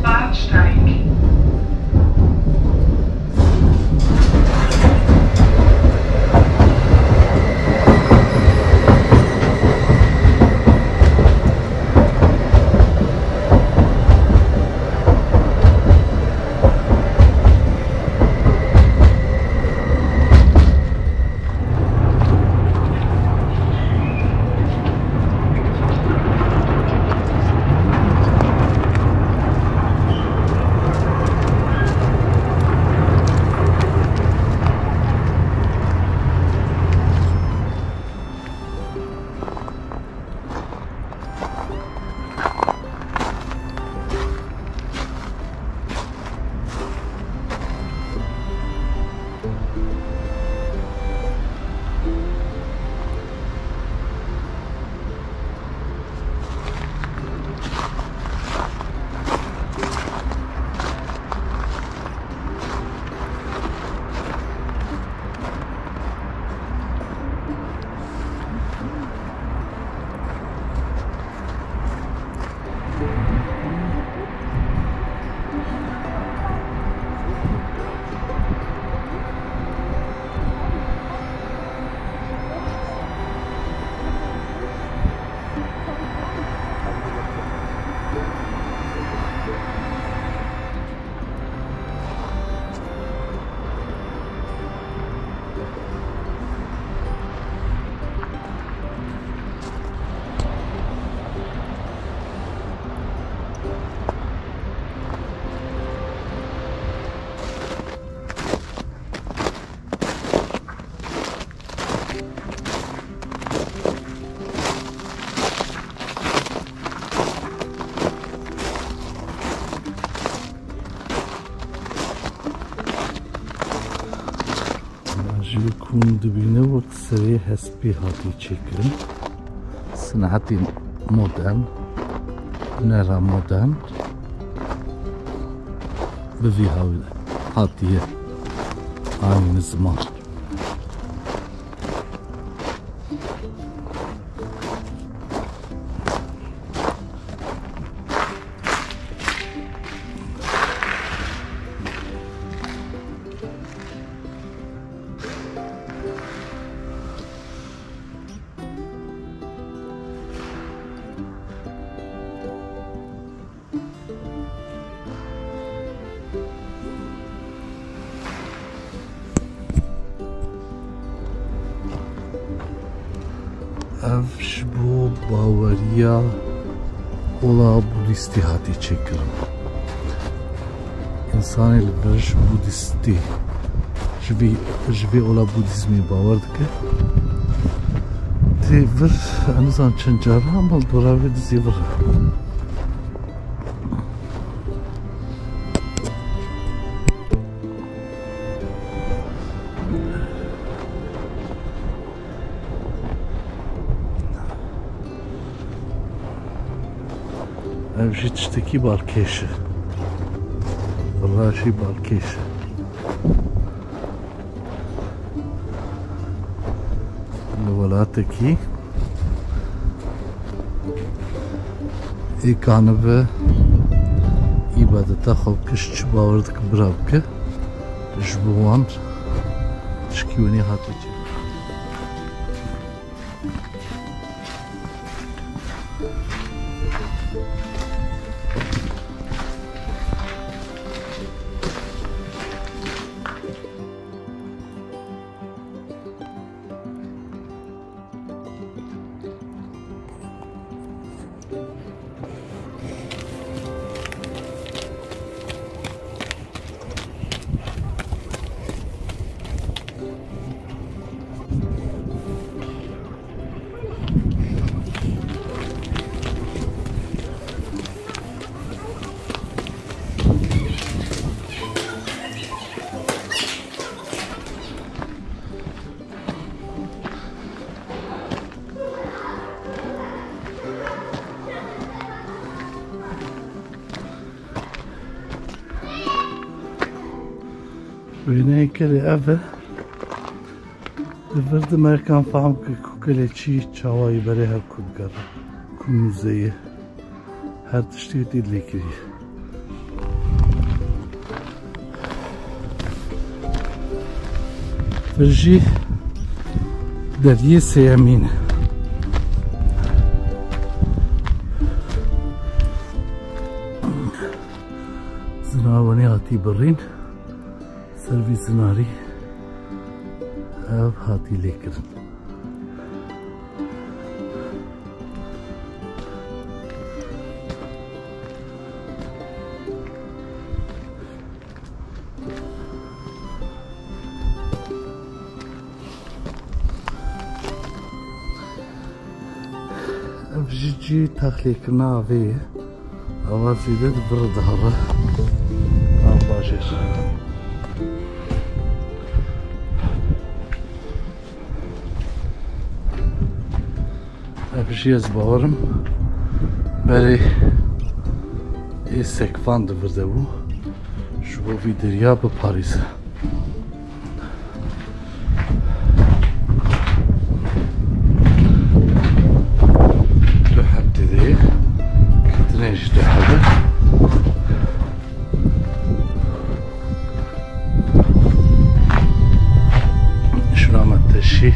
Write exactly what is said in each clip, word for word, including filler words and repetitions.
Bahnsteig. Ji ku hûn dibînin wek serê hespî hatiye çêkirin. Sinetê modern, hunera modern bi vî hawî hatiye anîn ziman. Ev ji bo baweriya ola Budîstî hatiye çêkirin. Însanê li vir ji Budîstî, ji vî, ji vê ola Budîzmê bawer dike. Tê vir, ez nizanim çend car e, ama li dora vê dizê vir e. Ev jî tiştekî balkêş e. Valla jî balkêş e. Li welatekî ê kanibe îbadeta xwe bike, ji çi bawer dike bira bike, ji bo wan tişkî winî hatiye çêkirin. Wêneyê kelê ev e. Di vir de me kan fehm kir ku kelê çi çawayî berê hev ku digere. Ku muzeyê. Her tiştî tê lê kiriye. Vir jî deriyê sêyemîn e. Zinar wenê hatî birîn. Ser vî zinarî ev hatî lêkirin. Ev jî cî texliyekirina avê ye. Ava zêde di vir diheve. Av bajêr. Ev jî ez bawerim berê ê sekvan di vir de bû. Ji bo vî derya biparêze. Du heb tê de ye. Ketinê jî du heb e. Şuna me teşî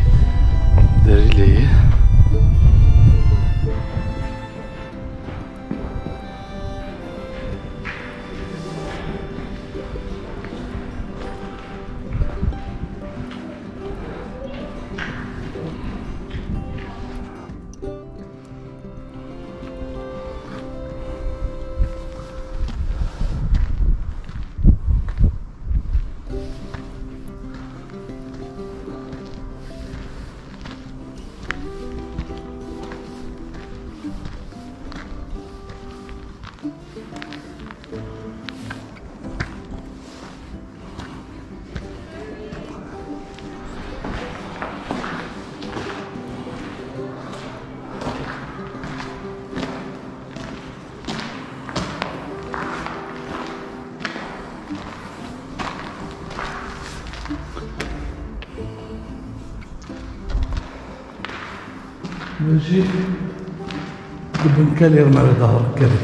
derî lê ye. Min jî di bin kelê re me re dahir kirin.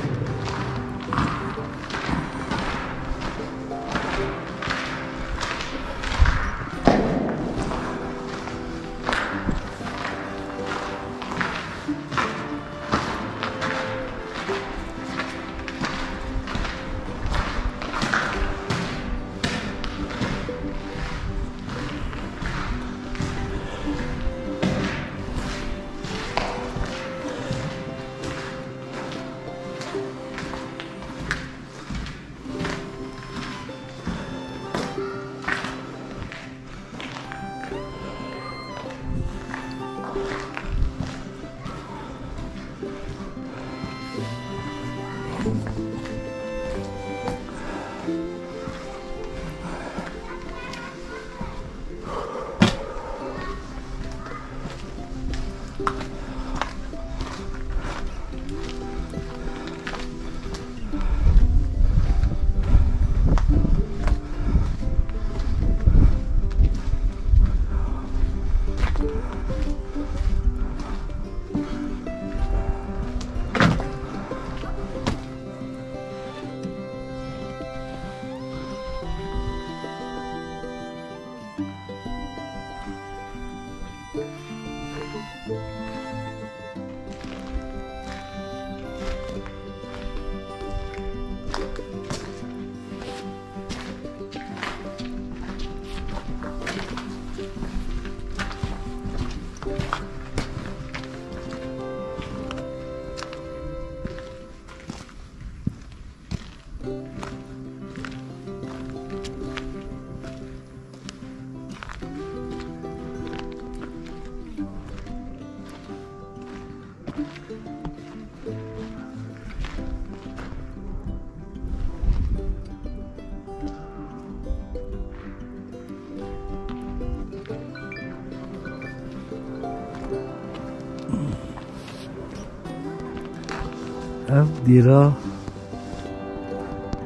Ev dêra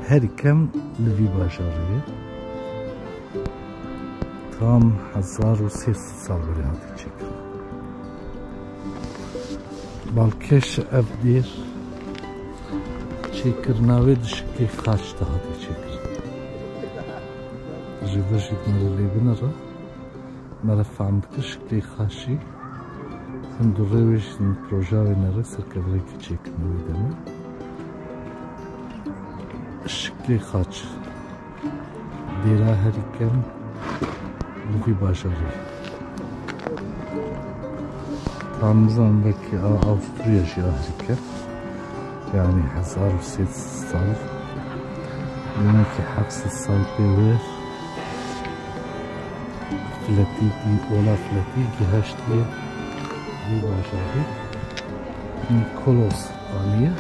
herî kem li vî bajarê ye. Tam hezar û sê sed sal berê hate çêkirin. Balkêş ev dêr çêkirina wê di şiklê xaç de hate çêkirin. Ji vir jî me re lê binere, me re fehm dike şiklê xaçî. Hin du rêwê jî proja wê nere serkevirêkî çêkirin wê demê. Şiklê xaç. Dêra herî kevn li vî bajarî. Tam nizanim belkî a Avusturya jî a herî kevn. Yanî hezar û sê sed sal. Demekî heft sed sal pê wê. Fletî, ola Fletî gihaştiye vî bajarî. Nikolos aniye.